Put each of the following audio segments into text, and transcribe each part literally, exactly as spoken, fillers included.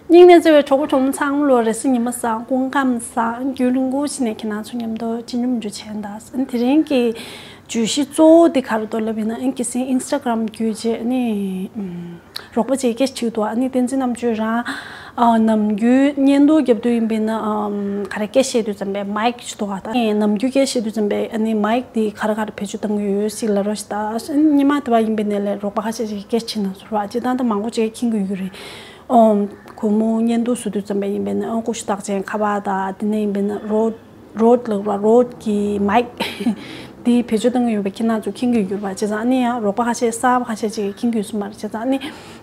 སྙིང་ནས་བརྩེ་བའི་གྲོགས་པོ་གྲོགས་མོ་ཚང་མ་ལོ་རེ་སྲིད་ཉི་མ་བཟང་སྐུ་ཁམས་བཟང་རྒྱུན་རིང་པོ་ཞིག་ནས་ཁྱེད་རང་ཚོ་མཉམ་དུ་ཅི་སྙོམས་འཇུ་བྱས་འདུག་ཨ་ནི་དེ་རིང་གི་བརྗོད་གཞི་གཙོ་བོ་དེ་ག་རེ་འདུག་ལབ་ཡིན་ན། ཨ་ནི་ཁ་སང་ཨིན་སི་ཊ་གྷ་རམ་བརྒྱུད་བྱས་ཨ་ནི་རོགས་པ་ཅིག་སྐད་ཆ་དྲིས་འདུག་ཨ་ནི་བསྟན་འཛིན་རྣམ་དཔྱོད་རང་ཨ་ནམ་རྒྱུན་བརྙན་ཐུང་རྒྱབ་དུས་ཡིན་པས་ན་ཨམ་ག་རེ་སྐད་བཤད་དུས་ཙམ་པས་མའིག་ཅིག་འདུག་ག་ད་ནམ་རྒྱུན་སྐད་བཤད་དུས་ཙམ་པས་ཨ་ནི་མའིག་དེ་ག་རེ་ག་རེ་བེད་སྤྱོད་གཏང་གི་ཡོད་ཟེར་ལབ་རོགས་ཞེས། ད་ཨ་ནི་ཉི་མ་དེ་བ་ཡིན་པས་ན་ལས་རོགས་པ་ཁ་ཤས་ཅིག་གིས་སྐད་ཆ་དྲིས་གནང་སོང་ར། སྤྱིར་བཏང་ད་མང་པོ་ཅིག་མཁྱེན་གྱི་ཡོད་ཀྱི་རེད། ཨོ། གུས་མོ་བརྙན་ཐུང་བཟོ་དུས་ཙམ་པ་ཡིན་པས་ན་ཨོ་ཀུ་ཤུ་རྟགས་ཅན་ཁ་པར་དང་དེ་ནས་ཡིན་པས་ན་རོཌ་རོཌ་ལབ་ར་རོཌ་གི་མའིག་དེ་བེད་སྤྱོད་གཏང་གི་ཡོད་པ་ཁྱེད་རང་ཚོ་མཁྱེན་གྱི་ཡོད་རེད་པ། བྱས་ཙང་ཨ་ནི་ཡང་རོགས་པ་ཁ་ཤས་གསར་པ་ཁ་ཤས་ཅིག་གིས་མཁྱེན་གྱི་ཡོད་ས་མ་རེད། བྱས་ཙང་ཨ་ནི་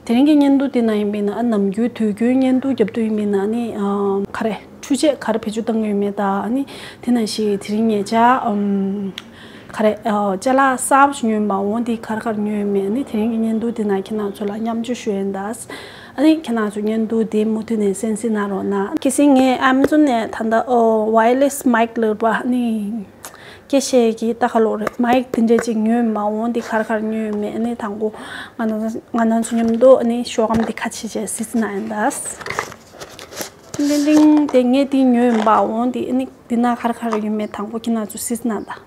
དེ་རིང་གི་བརྙན་ཐུང་དེ་ནང་ཡིན་པས་ན་ཨ་ནམ་རྒྱུན་དུས་རྒྱུན་བརྙན་ཐུང་རྒྱབ་དུས་ཡིན་པས་ན་ཨ་ནི་ཨམ་ག་རེ་འཕྲུལ་ཆས་ག་རེ་བེད་སྤྱོད་གཏང་གི་ཡོད་མེད་དང་ཨ་ནི་དེ་ནང་བཞིན་དེ་རིང་ཉེ་ཆར་ཨམ། ག་རེ། ཨ་ཅ་ལག་གསར་པ་ཞིག་ཉོས་ཡིན་པ་འོ་འདི་ག་རེ་ག་རེ་ཉོས་ཡོད་མེད་ཨ་ནི་དེ་རིང་གི་བརྙན་ཐུང་འདི་ནང་ཁྱེད་རང་ཚོ་ལ་མཉམ་སྤྱོད་ཞུ་ཡིན་ད། ཨ་ནི་ཁྱེད་རང་ཚོ་བརྙན་ཐུང་འདི་མུ་མཐུད་ནས་གསན་གཟིགས་གནང་རོགས་གནང་། ཁ་སང་ངས་ཨེ་མ་ཛོན་ནས་ད་ལྟ་ཨོ་ཝ་ཡར་ལེ་སི་མའིག་ལབ་པ་ཨ་ནི་སྐད་བཤད་ཀྱི་ལྟ་ག་ལོག་རེད། མའིག་དེ་འདྲ་ཅིག་ཉོས་ཡིན་པ་འོ་འདི་ག་རེ་ག་རེ་ཉོས་ཡོད་མེད་ཨ་ནི་དང་པོ་ང་རང་ང་རང་ཚོ་མཉམ་དུ་ཨ་ནི་ཤོག་སྒམ་འདི་ཁ་ཕྱེ་བྱས་གཟིགས་གནང་ཡིན་ད། ཏིང་ཏིང་ཏིང་དེ་ངས་འདི་ཉོས་ཡིན་པ་འོ་འདི་ཨ་ནི་འདི་ན་ག་རེ་ག་རེ་ཡོད་མེད་དང་པོ་ཁྱེད་རང་ཚོ་གཟིགས་གནང་ད།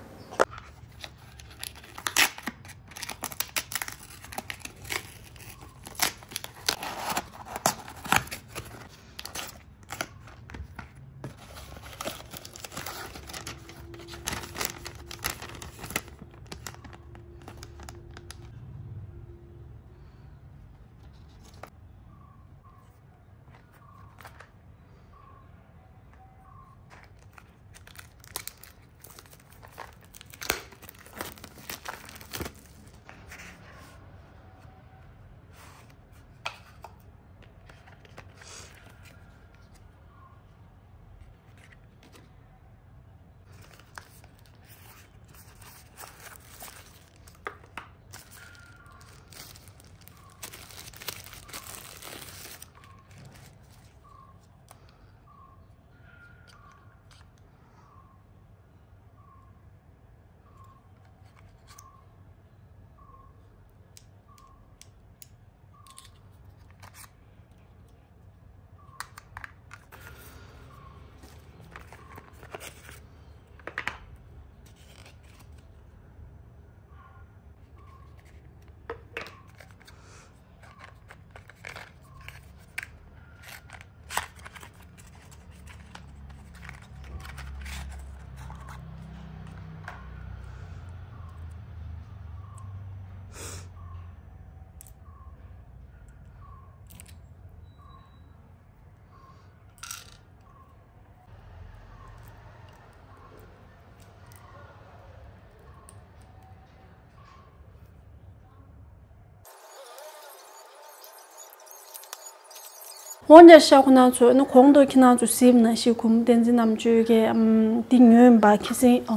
འོན་ཀྱང་ཤ་ཁོ་ན་ཚོ་ནི་གོང་དུ་ཁྱེད་རང་ཚོ་གཟིགས་ནང་བཞིན་གུས་མོ་བསྟན་འཛིན་རྣམ་དཔྱོད་ཀྱིས་ཨམ་འདི་ཉོས་ཡིན་པ་ཁ་སང་ཨ་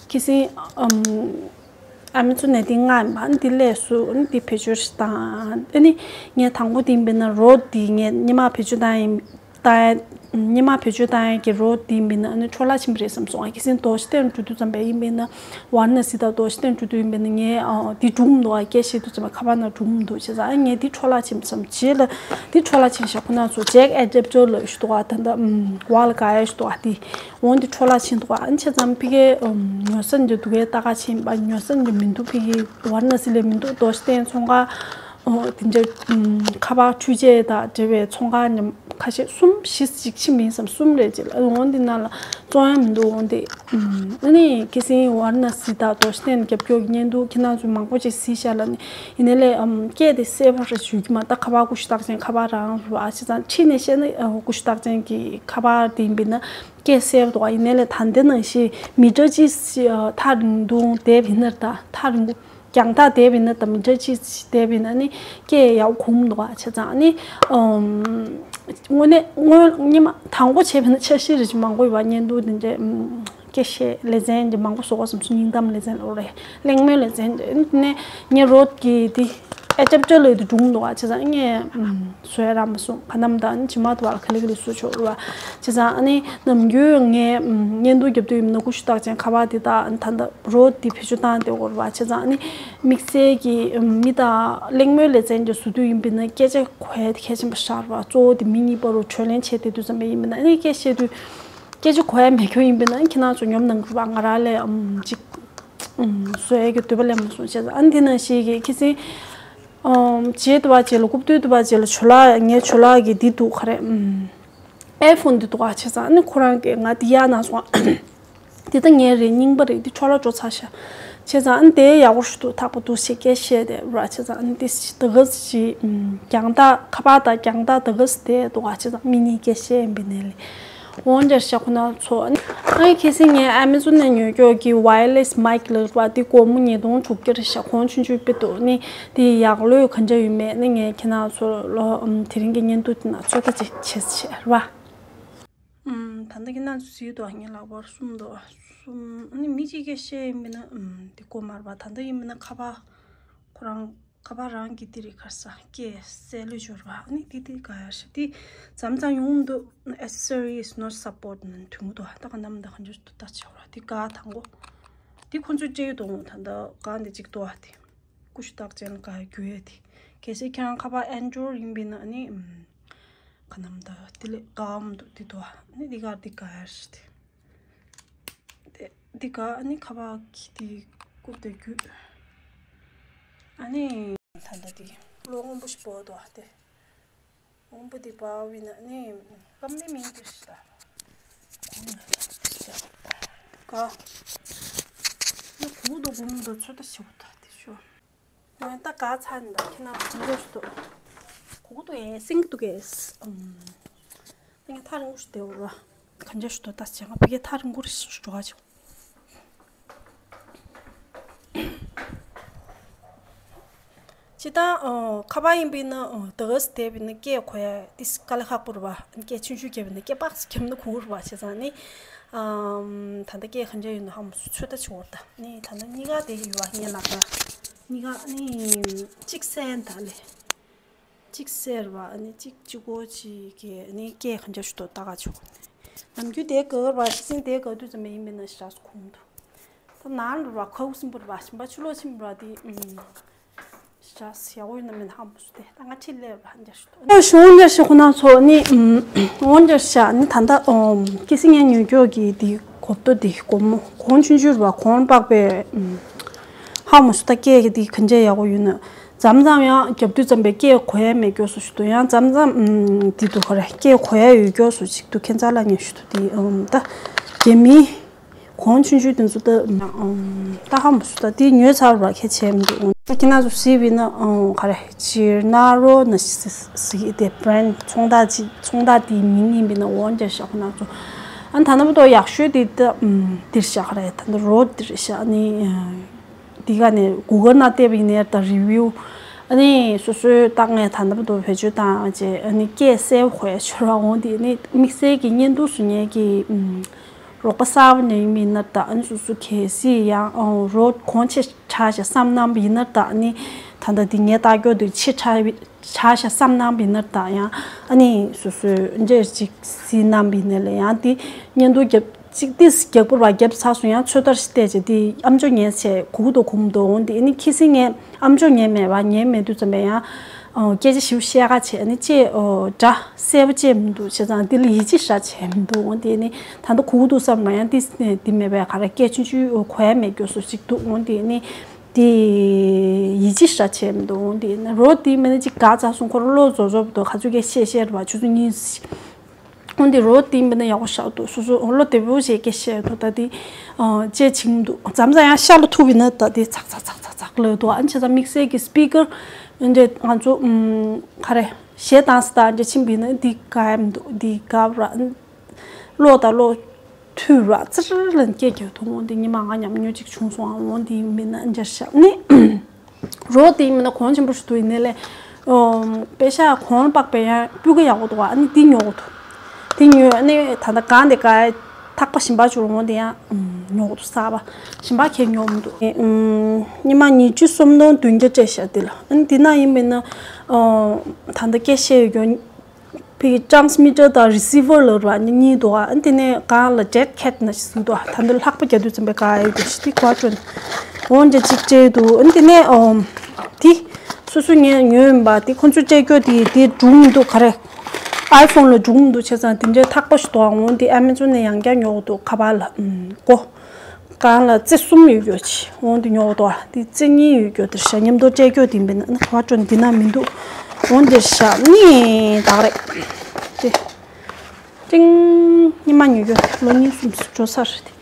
ཁ་སང་ཨམ་ཨ་མ་ཛོན་ནས་འདི་མངགས་ཡིན་པ་ཨ་ནི་འདི་སླེབས་སོང་། ཨ་ནི་འདི་བེད་སྤྱོད་ཞིག་བཏང་ཨ་ནི་ངས་དང་པོ་འདི་ཡིན་པས་ན་རོཌ་འདི་ངས་སྔོན་མ་བེད་སྤྱོད་བཏང་ཡིན། ད་སྔོན་མ་བེད་སྤྱོད་བཏང་ཡག་གི་རོཌ་འདི་ཡིན་པས་ན་ཨ་ནི་འཕྲོ་བརླག་ཕྱིན་པ་རེད་བསམ་སོང་། ཨ་ཁ་སང་རྡོ་ཤ་སྟེང་འགྲོ་དུས་ཙམ་པ་ཡིན་པས་ན་ཝ་ར་ཎ་སི་དང་རྡོ་ཤ་སྟེང་འགྲོ་དུས་ཡིན་པས་ན་ངས་ཨ་འདི་གྲུམ་འདུག་ཨ་སྐད་བཤད་དུས་ཙམ་པ་ཁ་པར་ནང་གྲུམ་འདུག་བྱས་ཙང་ཨ་ངས་འདི་འཕྲོ་བརླག་ཕྱིན་བསམ་རྗེས་ལ་འདི་འཕྲོ་བརླག་ཕྱིན་ཤག་ཁོ་ན་ཚོ་ཇེག་ཨེ་ཌེབ་ཊར་ལབ་ཞིག་འདུག་ཨ་ད་ལྟ་ཝ་ལ་ག་ཡ་ཞིག་འདུག་ཨ་འདི་འོ་འདི་འཕྲོ་བརླག་ཕྱིན་འདུག་ཨ་ནི་བྱས་ཙང་ཕ་གིའི་ཉོ་ས་འདི་འདུག་གས་ལྟ་ག་ཕྱིན་པ་ཉོ་ས་འདི་མི་འདུག་ཕ་གིའི་ཝ་ར་ཎ་སི་ལ་མི་འདུག་རྡོ་ཤ་སྟེང་ཚོང་ཁང་། ཨོ་དེ་འདྲ་ཨམ་ཁ་པར་འཕྲུལ་ཆས་དང་འབྲེལ་བའི་ཚོང་ཁང་ཉམས་ཁ་ཤས་གསུམ་བཞི་ཅིག་ཕྱིན་མིན་བསམ་གསུམ་རེད་ཅེས་ལ་འོང་འདི་ནང་ལ་བཙོང་ཡ་མི་འདུག་འོང་འདི་ཨམ་ཨ་ནི་ཁ་སང་ཝ་ར་ཎ་སི་དང་རྡོ་ཤ་སྟེང་རྒྱབ་སྐྱོར་གྱི་བརྙན་ཐུང་ཁྱེད་རང་ཚོས་མང་པོ་ཅིག་གཟིགས་ཤག་ལ་ནི་ཡིན་ནའི་ལས་ཨམ་སྐད་དེ་གསལ་པོ་རེ་ཞུ་གི་མ་ད་ཁ་པར་ཀུ་ཤུ་རྟགས་ཅན་ཁ་པར་རང་རེད་བ་བྱས་ཙང་ཁྲིད་ནས་བཤད་ན་ཨ་ཀུ་ཤུ་རྟགས་ཅན་གྱི་ཁ་པར་དེ་ཡིན་པས་ན་སྐད་གསལ་པོ་འདུག་ཡིན་ནའི་ལས་ད་འདི་ནང་བཞིན་མི་ཊར་གཅིག་ཨ་ཐག་རིང་ཐུང་བསྡད་པ་ཡིན་ན་ད་ཐག་རིང་པོ། རྒྱང་ཐག་བསྡད་པ་ཡིན་ན་དང་མི་ཊར་གཅིག་བསྡད་པ་ཡིན་ན་ནི་སྐད་ཡག་པོ་གོ་མི་འདུག་བ་བྱས་ཙང་ནི་ཨམ་དངོས་གནས་དངོས་སྔོན་མ་དང་པོ་བྱས་པ་ཡིན་ན་འཆར་གཞི་རེ་ཅིག་མང་པོ་ཡོད་པ་བརྙན་ཐུང་འདི་འདྲའི་ཨམ་སྐད་བཤད་ལེ་ཚན་འདི་མང་པོ་བཟོ་དགོས་བསམ་སོང་། སྙིང་གཏམ་ལེ་ཚན་ལོ་རེ་གླེང་མོལ་ལེ་ཚན་འདི་ནས་ངའི་རོཌ་ཀྱི་འདི་ ཨེ་ཅབ་ཅབ་ལོས་དུ་སྒྲུང་འདུག་བ། བྱས་ཙང་ངས་ཨམ་བཟོས་ར་མ་སོང་། ག་ནམ་ད་ནི་ཇི་མ་དུ་བ་ལ་ག་ལེ་ག་ལེ་བཟོ་ཆོག་ར་བ། བྱས་ཙང་ཨ་ནི་ནམ་རྒྱུན་ངས་ཨམ་བརྙན་ཐུང་རྒྱབ་དུས་ཡིན་ན་ཀུ་ཤུ་རྟགས་ཅན་ཁ་པར་དེ་དག་ཨ་ནི་ད་ལྟ་རོ་དེ་བེད་སྤྱོད་བཏང་དེ་འོར་བ། བྱས་ཙང་ཨ་ནི་དམིགས་བསལ་གྱི་ཨམ་མི་དང་གླེང་མོལ་ལེ་ཚན་གྱི་བཟོ་དུས་ཡིན་པས་ན་སྐད་ཆ་གོ་ཡ་དེ་གལ་ཆེན་པོ་ཤར་བ། གཙོ་བོ་དེ་མི་གཉིས་བར་རུ་གྲོས་ལེན་བྱས་དེ་དུས་ཙམ་པ་ཡིན་པས་ན། ཨ་ནི་སྐད་བཤད་དུས་སྐད་ཆ་གོ་ཡ་མེད་ཁྱོ་ཡིན་པས་ན་ཁྱེད་རང་ཚོ་ཉོབ་གནང་དགོས་པ། ང་རང་ལས་ཨམ་ཅིག་ཨམ་བཟོ་ཡ་གི་འདོད་པ་ལས་མ་སོང་། བྱས་ཙང་ཨ་ནི་དེ་ནང་བཞིན་གྱི་ཁྱེད་སེང་ཨམ་རྗེས་དུ་བ་རྗེས་ལ་རྐུབ་སྟོད་དུ་བ་རྗེས་ལ་ཇོ་ལགས་ངའི་ཇོ་ལགས་ཀྱི་འདི་འདུག་ག་རེ་ཨམ་ཨའི་ཕོན་འདི་འདུག་ག། བྱས་ཙང་ཨ་ནི་ཁོ་རང་གིས་ང་འདི་གཡར་གནང་སོང་། འདི་ད་ངའི་རེད། རྙིང་པ་རེད། འདི་འཕྲོ་བརླག་འགྲོ་ཚར་ཤག། བྱས་ཙང་ཨ་ནི་དེ་ཡག་པོ་ཞིག་འདུག། ཐག་པ་འདུག་ཞེས་སྐད་བཤད་དེ་ར། བྱས་ཙང་ཨ་ནི་འདི་ད་ག་ཞིག་ཨམ་རྒྱང་ཐག་ཁ་པར་དང་རྒྱང་ཐག་ད་ག་ཞིག་དེ་འདུག་ག། བྱས་ཙང་མི་གཉིས་སྐད་བཤད་ཡིན་པའི་ནས་ལས། འོན་ཀྱང་ཤ་ཁོ་ན་ཚོ་ཨ་ནི་ཁ་སང་ངས་ཨ་མེ་ཛོན་ནས་ཉོས་ཀྱོག་གི་ཝ་ཡར་ལེ་སི་མའིག་ལབ་པ་དེ་སྒོར་མོ་ཉིས་སྟོང་དྲུག་བརྒྱ་རེད་ཤག། གོང་ཆུང་ཆུང་དཔེ་འདུག། ནི་དེ་ཡག་ལོས་ག་འདྲ་ཡོད་མེད་ནི་ངས་ཁྱེད་རང་ཚོ་ལོ་ཨམ་དེ་རིང་གི་བརྙན་ཐུང་དེ་ན་ཚོད་ལྟ་ཅིག་བྱེད་ཤེས་ར་བ། ཨམ་ད་ལྟ་ཁྱེད་རང་ཚོ་གཟིགས་འདུག། ངའི་ལག་པར་གསུམ་འདུག། གསུམ། ཨ་ནི་མི་གཅིག་གིས་བཤད་ཡིན་མིན་ན་ཨམ་དེ་གོ་མ་རེད་པ། ད་ལྟ་ཡིན་མིན་ན་ཁ་པར་ཁོ་རང་ཁ་པར་རང་གི་དེ་རེད། ག་རེ་ཟ། སྐད་གསལ་ལོས་འབྱོར་བ། ཨ་ནི་དེ་དེ་ག་ཡར་ཤི་དེ་མཚམས་མཚམས་ཡོང་འདུག། Accessory is not support ནང་དུ་འདུག། ད་ག་ནམ་ད་ག་འཇོག་ཏུ་ལྟ་ཆེ་བ་དེ་ག་དང་གོ། དེ་ཁོ་ཚོས་སྤྲད་ཡོད་དོ། ད་ད་ག་འདི་གཅིག་ཏོ་བ་དེ་ཀུ་ཤུ་རྟགས་ཅན་ག་རྒྱུ་ཡོད་དེ། གལ་སྲིད་ཁྱེད་རང་ཁ་པར་ཨན་ཌོ་རོཌ་ཡིན་པས་ན་ཨ་ནི་ཨམ་ག་ནམ་ད་དེ་ལས་ག་འམ་འདུག་དེ་ཏོ་བ། ཨ་ནི་དེ་ག་དེ་ག་ཡར་ཤི་དེ། དེ་འདི་ག་ཨ་ནི་ཁ་པར་གྱི་དེ་རྐུབ་དེ་རྒྱུད། ཨ་ནི་ད་ལྟ་དེ་གློག་སྔོན་པོ་ཞིག་བོར་འདུག་ཨ། དེ་སྔོན་པོ་དེ་བར་བས་ན་ཨ་ནི་ཀམ་ནི་མིན་དེ་ཞིག་ད། ག་ནི་གུང་དུ་གུང་དུ་ཚོད་ལྟ་བྱེད་དགོས་ད་དེ་ཤོ། ད་ག་ཚ་ནི་ད་ཁྱེད་རང་གང་འདྲ་ཞིག་འདུག། གུག་འདུག་ཨེ། སིང་འདུག་ཨེ། ཨམ། ད་ངས་ཐག་རིང་པོ་ཞིག་བསྡད་འོ་ར། གང་འདྲ་ཞིག་འདུག་ད་བྱས་ང་ཕ་གིའི་ཐག་རིང་པོ་རེ་ཞིག་འགྲོ་ག་བྱུང་། ཅི་ད་ཨོ་ཁ་པར་ཡིན་པས་ན་ཨོ་ད་ག་སེ་བསྡད་པས་ན་སྐད་གོ་ཡ་ཏིས་དཀའ་ལས་ཁག་པོ་རེད་པ། སྐད་ཆུང་ཆུང་བརྒྱབ་པས་ན་སྐད་པགས་སུ་བརྒྱབ་ན་གུག་རེད་པ། བྱས་ཙང་ནི་ཨམ་ད་ལྟ་སྐད་གང་འདྲ་ཡོད་ན་ཧ་མ་སུ་ཚོད་ལྟ་བྱེད་འོ་ད། ནི་ད་ལྟ་གཉིས་ཀ་དེ་ཡོད་པ་ངའི་ལག་པ། གཉིས་ཀ་ནི་གཅིག་སེན་ད་ལེ། གཅིག་སེར་བ་ནི་གཅིག་གཅིག་གོ་གཅིག་གི་ནི་སྐད་གང་འདྲ་ཞིག་འདུག་ལྟ་ག་ཆོག། ནམ་རྒྱུན་དེ་ག་བར་ཤི་སིན་དེ་ག་དུས་ཙམ་ཡིན་མིན་ན་ཞག་ཁོང་དུ། ད་ནང་ལ་ར་ཁའུ་སིམ་པོ་ར་ཞིམ་པ་ཆུ་ལོག་ཆིམ་ར་དེ་ཞག་ཡག་པོ་ཡོད་ན་མིན་ཧ་མ་སུ་དེ་ད་ང་ཁྲིད་ལས་ར་འདྲ་ཞིག་འདུག། ཨ་ཞུང་འདྲ་ཞིག་ཁོ་ན་ཚོ་ནི་འོན་འདྲ་ཞག་ནི་ད་ལྟ་ཀི་སི་ངན་ཉོ་སྐྱོ་གི་དེ་གོ་ཏོ་དེ་གོ་མོ་གོང་ཆུང་ཆུང་ར་གོང་པག་པའི་ཧ་མ་སུ་ད་སྐད་གི་དེ་ག་འདྲ་ཡག་པོ་ཡོད་ན། མཚམས་མཚམས་ཡང་རྒྱབ་དུས་ཙམ་པའི་སྐད་གོ་ཡ་མེད་སྐྱོ་སུ་ཞིག་འདུག། ཡང་མཚམས་མཚམས་ཨམ་འདི་འདུག་ག་རེ་སྐད་གོ་ཡ་ཡོད་སྐྱོ་སུ་ཞིག་འདུག། ཁྱེད་ཚ་ལ་ཉེ་ཞུ་འདུག་དེ་ཨམ་ད་རྒྱ་མི་གོང་ཆུང་ཆུང་དེ་ཚོ་ད་ཨམ་ད་ཧ་མ་སུ་ད་དེ་ཉོས་ཚར་བ་ཁྱད་ཆེ་མི་འདུག། ད་ཁྱེད་རྣམ་ཚོ་སི་བི་ན་ཨམ་ག་རེ་ཇིར་ན་རོ་ན་ཞིག་ཟིག་དེ་བྷ་རེན་ཚོང་རྟགས་ཅིག་ཚོང་རྟགས་དེའི་མིང་ཡིན་པས་ན་འོན་ཀྱང་ཤག་ཁོ་རྣམ་ཚོ་ཨ་ད་ནམ་དོ་ཡག་ཤོས་དེ་ད་ཨམ་འདིར་ཤག་ག་རེ་ད་ད་རོ་འདིར་ཤག་ནི། འདི་ག་ནས་གུ་གལ་ནང་བལྟས་པ་ཡིན་ནའི་ད་རི་བིའུ་ཨ་ནི་སོ་སོའི་ཏག་ངས་ད་ལྟ་བར་དུ་བེད་སྤྱོད་བཏང་བྱས་ཨ་ནི་སྐད་གསལ་པོ་གོ་ཡ་ཆོ་ར་འོང་། དེ་ནི་དམིགས་བསལ་གྱི་བརྙན་ཐུང་བཟོ་མཁན་གྱི་ཨམ་རོགས་པ་གསར་པ་ནས་ཡིན་མིན་ན་ད་ཨ་ནི་སོ་སོ་གལ་སྲིད་ཡང་ཨ་རོ་གོང་ཆེ་དྲགས་ཤག་བསམ་གནང་བ་ཡིན་ན་ད་ཨ་ནི་ད་ལྟ་འདི་ངས་ལྟ་སྐྱོ་དུས་ཆེ་དྲགས་དྲགས་ཤག་བསམ་གནང་བ་ཡིན་ན་ད་ཡང་ཨ་ནི་སོ་སོའི་འདྲེར་ཅིག་གཟིགས་གནང་བ་ཡིན་ན་ལས་ཡང་དེ་བརྙན་ཐུང་རྒྱབ། གཅིག་ཏིས་རྒྱག་པོ་ར་རྒྱབ་ཚར་སོང་ཡང་ཚོད་ལྟར་ཞིག་བལྟས་བྱས་དེ་ཨམ་ཅོག་ཉན་བྱས་གུག་ཏུ་གུམ་དུ་འོང་དེ་ཨ་ནི་ཁི་སི་ངས་ཨམ་ཅོག་ཉན་མེད་པ་ཉན་མེད་དུས་ཙམ་པས་ཡང་སྐད་ཆ་ཞིབ་བཤད་ག་བྱས་ཨ་ནི་ཅེས་འདྲ་གསལ་པོ་བཅད་མི་འདུག། བྱས་ཙང་དེ་ལ་ཡིད་ཆེས་ཞེ་དྲག་བྱས་མི་འདུག། འོང་དེ་ཨ་ནི་ད་ལྟ་གུག་ཏུ་བསམ་ན་ཡང་ཏིས་དེ་མེད་པས་ག་རེ་སྐད་ཆུང་ཆུང་གོ་ཡ་མེད་སྐྱོ་སུ་ཞིག་འདུག། འོང་དེ་ཨ་ནི་དེ་ཡིད་ཆེས་ཞེ་དྲག་བྱས་མི་འདུག། འོང་དེ་ཨ་ནི་རོ་དེ་མིན་ན་ཅིག་ག་ཚ་སོང་ཁོ་ར་བློ་རྫོགས་རྫོགས་འདུག། ག་ཚོད་སྐད་བཤད་བཤད་ར་བ་ཆུ་ཚོད་གཉིས། འོན་ཏེ་རོ་ཏིང་བས་ན་ཡག་པོ་ཤག་འདུག། སོ་སོ་འོ་ལོ་དེ་བོ་ཞེས་སྐད་བཤད་འདུག། ད་དེ་ཅེས་ཆིང་འདུག། མཚམས་མཚམས་ཡང་ཤ་ལ་ཐུག་པས་ན་ད་དེ་ཚག་ཚག་ཚག་ཚག་ཚག་ལོས་འདུག། ཨ་ནི་བྱས་ཙང་དམིགས་བསལ་གྱི་སི་པི་ཀར་འདི་ང་ཚོ་ག་རེ་གཞས་བཏང་སི་ད་འདྲ་ཕྱིན་པས་ན་འདི་དགའ་ཡམ་འདུག། འདི་དགའ་ར་གློག་དང་གློག་ཐུག་ར་ཙིར་ལ་སྐད་རྒྱག་ཐུག་འོང་། འདི་ཉི་མ་ང་ཉམས་མྱོང་ཅིག་བྱུང་སོང་། ཨ་འོང་འདི་མིན་ན་འདྲ་ཤག་ནི། རོ་དེ་ཡིན་མིན་ན་གོང་ཆེན་པོ་ཞིག་ཏུ་ཡིན་ནའི་ལས། ཨོ། པེ་ཤ་གོང་ལ་དཔག་པའི་ཡང་སྤུས་ཀ་ཡག་པོ་འདུག་བ། ཨ་ནི་འདི་ཉོ་གི་འདུག། འདི་ཉོས་ཨ་ནི་ད་ལྟ་གང་དེ་ག་ ཐག་པ་གཞན་པ་ཅིག་འོང་དེ་ཡང་ཉོ་གི་འདུག་གསར་པ། གཞན་པ་ཁྱེད་ཉོ་མི་འདུག་ཉི་མ་ཉི་ཤུ་སུམ་སྟོང་བདུན་བརྒྱ་སྤྲད་ཤག་དེ་ལ། ཨ་ནི་དེ་ན་ཡིན་པས་ན་ད་ལྟ་སྐད་བཤད་ཡོད། ཕི་transmitter་དང་receiver་ལ་ར་གཉིས་འདུག་ཨ་ནི་དེ་ནས་སྒང་ལ་jet cat་ན་ཞིག་འདུག་ད་ལྟ་ལྷག་པ་རྒྱག་དུས་ཙམ་པའི་ག་ཡོད་དེ་ཞིག་དེ་ག་ཅོན་འོང་དེ་གཅིག་སྤྲད་འདུག་ཨ་ནི་དེ་ནས་དེ་སོ་སོ་ངས་ཉོས་ཡིན་པ་དེ་ཁོང་ཚོས་སྤྲད་རྒྱུ་དེ་དེ་འགྲུབ་མི་འདུག་ག་རེ། iPhone་ལ་འགྲུབ་མི་འདུག་བྱས་ཙང་དེ་འདྲའི་ཐག་པ་ཞིག་འདུག་འོང་དེ་Amazon་ནས་ཡང་བསྐྱར་ཉོ་གི་འདུག་ཁ་པར་ལ་ཨུམ་སྒོ། སྒང་ལ་རྩེ་གསུམ་ཡོད་རྒྱུ་ཅིག་འོང་དེ་ཉོ་དོ། དེ་རྩེ་གཉིས་ཡོད་རྒྱུ་དེ་ཤ་མཉམ་དུ་སྤྲད་རྒྱུ་དེ་ཡིན་པས་ན་ཨ་ནི་ག་བ་ཅོན་འདི་ན་མི་འདུག་འོང་དེ་ཤ་ནི་དག་རེད། དེ་ཏིང་ཉི་མ་ཉོ་རྒྱུ་དེ་ལོ་གཉིས་གསུམ་འགྲོ་ས་རེད་དེ།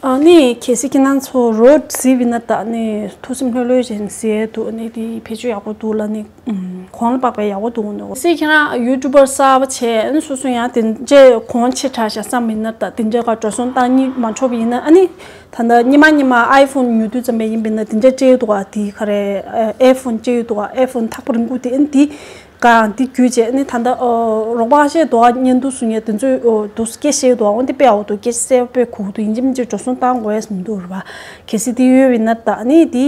ཨ་ནི་གལ་སྲིད་ཁྱེད་རང་ཚོ་རོ་ཟི་བི་ན་ད་ནི་ཐུགས་སེམས་ལྷོད་ལྷོད་བྱས་ནས་ཟེར་འདུག་ཨ་ནི་དེ་བེད་སྤྱོད་ཡག་པོ་འདུག་ལ་ནི། གོང་ལ་དཔག་པའི་ཡག་པོ་འདུག་འདུག་སྲིད་ཁྱེད་རང་YouTuber་གསར་པ་བྱས་ཨ་ནི་སོ་སོ་ཡང་དེ་འདྲའི་གོང་ཆེ་དྲགས་ཤག་བསམ་མིན་ན་ད་དེ་འདྲའི་ག་འགྲོ་སོང་བཏང་སྙིང་མ་འཕྲོག་པ་ཡིན་ན་ཨ་ནི་ད་ལྟ་ཉི་མ་ཉི་མ་iPhone་ཉོ་དུས་ཙམ་པ་ཡིན་པས་ན་དེ་འདྲའི་སྤྲད་འདུག་ག་དེ་ག་རེ་iPhone་སྤྲད་འདུག་ག iPhone་ཐག་པ་རིང་པོ་དེ་ཨ་ནི་དེ་གང་དེ་བརྒྱུད་བྱས་ཨ་ནི་ད་ལྟ་རོགས་པ་ཁ་ཤས་འདུག་ག་བརྙན་ཐུང་བཟོ་མཁན་དེ་ཚོས་འདུག་སྐད་བཤད་འདུག་ག་འོ་འདི་དཔེ་ཡག་པོ་འདུག་སྐད་གསལ་པོ་དཔེ་གོ་གི་འདུག་ཡིན་གཅིག་མིན་གཅིག་འགྲོ་སོང་བཏང་དགོས་ཡས་མི་འདུག་རེད་པ། གལ་སྲིད་དེ་ཡོད་པ་ཡིན་ན་ད་ཨ་ནི་དེ་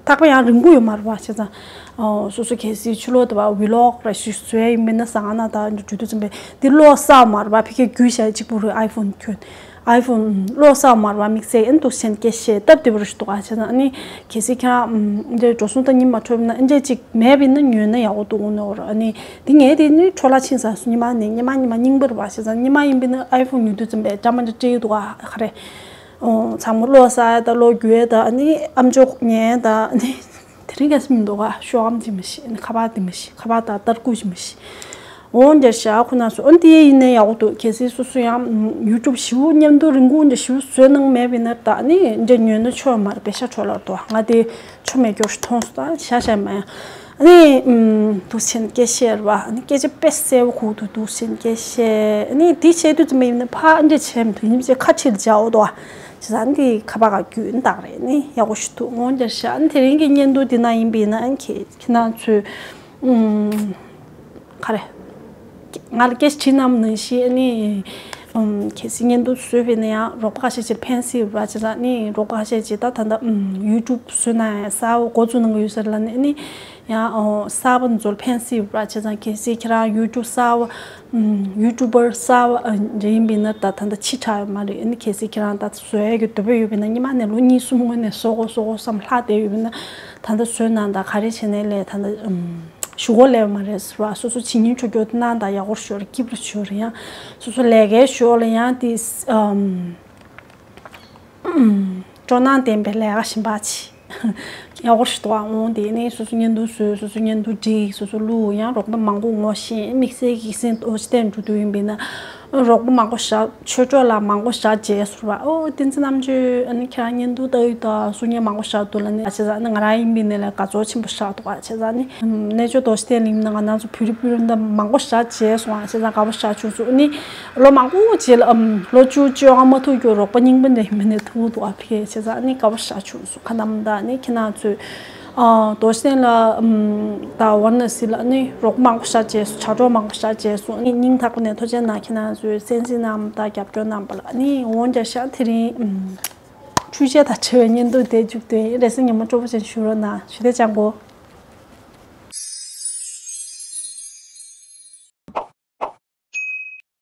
ཐག་པ་ཡང་རིང་པོ་ཡོད་མ་རེད་པ་བྱས་ཙང་། ཨོ། སོ་སོ་གལ་སྲིད་ཕྱི་ལོགས་དུ་བ་ཝི་ལོག་ར་ཞིག་བཟོ་ཡ་ཡིན་པས་ན་ཟ་ང་ན་ད་འགྲོ་དུས་ཙམ་པས་འདི་ལོག་ས་མ་ར་བ་ཕི་ཁེ་རྒྱུས་བྱ་གཅིག་པུ་རེད། iPhone་ཁྱོད་iPhone་ལོག་ས་མ་ར་བ་དམིགས་བསལ་ཨན་དུ་སེན་སྐད་བཤད་སྟབས་བདེ་བ་ར་ཞིག་འདུག་ཨ་བྱས་ཙང་ཨ་ནི་གལ་སྲིད་ཁྱེད་རང་འདི་འགྲོ་སོང་ད་ཉིན་མ་འཕྲོད་ན་ཨན་འདྲས་གཅིག་མེད་པས་ན་ཉོས་ན་ཡག་པོ་འདུག་འོང་ནོ་ར། ཨ་ནི་འདི་ངས་དེ་ནི་འཕྲོ་བརླག་ཕྱིན་ས་སུ་ཉི་མ་ནས་ཉི་མ་ཉི་མ་རྙིང་པ་ར་བ་བྱས་ཙང་ཉི་མ་ཡིན་པས་ན་iPhone་ཉོ་དུས་ཙམ་པས་འདྲ་མ་འདྲ་སྤྲད་ཡོད་འདུག་ཨ་ག་རེ། ཨོ། ཚང་མ་ལོག་ས་ཡ་ད་ལོག་རྒྱུ་ཡ་ད་ཨ་ནི་ཨམ་ཅོག་ཉན་ད་ཨ་ནི། དེ་རིང་ག་སེ་མི་འདུག་ག་ཤོག་ཨམ་ཅིག་མི་ཤེས་ཁ་པར་དེ་མི་ཤེས་ཁ་པར་དང་ཏར་ཀུ་ཅིག་མི་ཤེས། འོང་འདིར་བཞག་ཁོ་ན་སོ་ཨོ་འདི་ཡིན་ནའི་ཡག་པོ་འདུག་གལ་སྲིད་སོ་སོ་ཡང་YouTube་ཞིའུ་མཉམ་དུ་རིང་གུང་འདྲ་ཞིའུ་བཟོས་གནང་མེད་པས་ན་ད་ནི་འདྲ་ཉོས་ན་ཆོག་མ་རེད་པེ་ཤ་ཆོག་ལར་འདུག་ང་དེ་ཆོ་མེད་སྐྱོར་ཞིག་མཐོང་སོང་ད་ཤ་ཤ་མ་ཡང་ཨ་ནི་འདུག་སེ་སྐད་བཤད་ར་བ་ཨ་ནི་སྐད་ཆ་དཔེ་གསལ་པོ་གོ་འདུག་འདུག་སེ་སྐད་བཤད་ཨ་ནི་དེ་བཤད་དུས་ཙམ་པ་ཡིན་ན་ཕ་འདྲ་བྱས་མི་འདུག་ཡིན་ཚེ་ཁ་ཕྱིར་འཇའ་འོ་འདུག་བ། བྱས་ཙང་འདི་ཁ་པར་ག་རྒྱུད་འདག་རེད་ནི་ཡག་པོ་ཞིག་འདུག་འོང་རྒྱ་ཤ་ཨ་ནི་དེ་རིང་གི་བརྙན་ཐུང་འདི་ན་ཡིན་པས་ན་ཨ་ནི་ཁྱེད་ཁྱེད་རང་ཚོས་ཨུམ་ག་རེ་ང་ལ་སྐད་ཆ་དྲིས་གནང་ནང་བཞིན་ཨ་ནི་ཨུམ་གལ་སྲིད་བརྙན་ཐུང་བཟོས་པས་ན་ཡང་རོགས་པ་ཁ་ཤས་ཅིག་ཕན་སྲིད་པ་བྱས་ཙང་ཨ་ནི་རོགས་པ་ཁ་ཤས་ཅིག་ད་ད་ལྟ་ཨུམ་YouTube་བཟོས་ན་ཡང་གསར་པ་འགོ་བཙུགས་གནང་གི་ཡོད་ས་རེད་ལ་ནི་ཨ་ནི། ཡང་ཨོ་གསར་པ་ཚོར་ཕན་སྲིད་པ་བྱས་ཙང་གལ་སྲིད་ཁྱེད་རང་YouTube་གསར་པ་ཨུམ་YouTuber་གསར་པ་ཨ་འདྲ་ཡིན་པས་ན་ད་ད་ལྟ་ཕྱི་དྲགས་ཡོད་མ་རེད། ཨ་ནི་གལ་སྲིད་ཁྱེད་རང་ད་བཟོ་ཡས་ཀྱི་འདོད་པ་ཡོད་པས་ན་སྔོན་མ་ནས་ལོ་གཉིས་གསུམ་སྔོན་ནས་བཟོ་དགོས་བཟོ་དགོས་བསམ་ལྷག་བསྡད་ཡོད་པས་ན་ད་ལྟ་བཟོས་གནང་དང་ག་རེ་བྱས་ནའི་ལས་ད་ལྟ་ཨུམ་ཞུ་སྒོ་ལས་མ་རེད་ཟེར་བ་སོ་སོ་བྱེད་སྙིང་འདོད་རྒྱུ་གནང་དང་ཡག་པོ་ཞོར་སྐྱིད་པོ་ཞོར་ཡང་སོ་སོ་ལས་ཀའི་ཞོར་ལ་ཡང་དེ་ཨུམ། སྤྲོ་སྣང་ལྡན་པའི་ལས་ཀ་གཞན་པ་བྱེད། ཡག་པོ་ཞིག་འདུག་ཨ། འོང་དེ་ནས་སོ་སོ་བརྙན་ཐུང་བཟོས་སོ་སོ་བརྙན་ཐུང་བསྒྲིགས་སོ་སོ་བླུགས་ཡང་རོགས་པ་མང་པོ་ངོ་ཤེས་དམིགས་བསལ་གྱི་སེམས་རྡོ་རྗེ་གདན་འགྲོ་དུས་ཡིན་པས་ན་རོགས་པ་མང་པོ་བཞག་ཆོས་གྲོགས་ལ་མང་པོ་བཞག་རྗེས་སོར་བ་ཨོ་བསྟན་འཛིན་རྣམ་དཔྱོད་ཨ་ནི་ཁྱེད་རང་བརྙན་ཐུང་ལྟ་ཡི་དང་གསུང་མཁན་མང་པོ་བཞག་འདུག་ལ་ནི་བྱས་ཙང་ཨ་ནི་ང་རང་ཡིན་པས་ནས་ལ་དགའ་ཚོར་ཆེན་པོ་བཞག་འདུག་ཨ། བྱས་ཙང་ཨ་ནི་གནས་མཆོག་རྡོ་རྗེ་གདན་གླིང་ན་ང་རང་ཚོ་བོད་རིགས་སྤུན་ཟླ་མང་པོ་བཞག་རྗེས་སོང་ཨ། བྱས་ཙང་དགའ་པོ་བཞག་བྱུང་སོང་ཨ་ནི། ལོ་མང་པོ་རྗེས་ལ་ཨམ་ལོ་བཅུ་བཅོ་ལྔ་མ་ཐུག་རྒྱུ་རོགས་པ་རྙིང་པ་འདྲ་ཡིན་མིན་ནས་ཐུག་འདུག་ཨ་ཕི་ཁེ་བྱས་ཙང་ཨ་ནི་དགའ་པོ་ཞེ་དྲག་བྱུང་སོང་། ཁ་ནམ་ད་ཨ་ནི་ཁྱེད་རང་ཚོས་ཨ་རྡོ་རྗེ་གདན་ལ་ཨམ་ད་ཝཱ་ར་ཎ་སི་ལ་ཨ་ནི་རོགས་པ་མང་པོ་ཞེ་དྲག་བྱས་སོང་། དྲ་གྲོགས་མང་པོ་ཞེ་དྲག་བྱས་སོང་། ཨ་ནི་སྙིང་ཐག་པ་ནས་ཐུགས་རྗེ་གནང་། ཁྱེད་རང་ཚོས་གསན་གཟིགས་གནང་བ་དང་རྒྱབ་སྐྱོར་གནང་བ་ལ་ཨ་ནི་འོང་རྒྱ་ཤ་དེ་རིང་ཨམ་ཆོས་བཤད་དང་འབྲེལ་བའི་བརྙན་ཐུང་དེ་མཇུག་སྟོན་ཡིན། རེས་གཟའ་ཉི་མ་སྤྲོ་པོ་ཅན་བཞུགས་རོགས་གནང་། ཞུ་དེ་ཅང་གོ།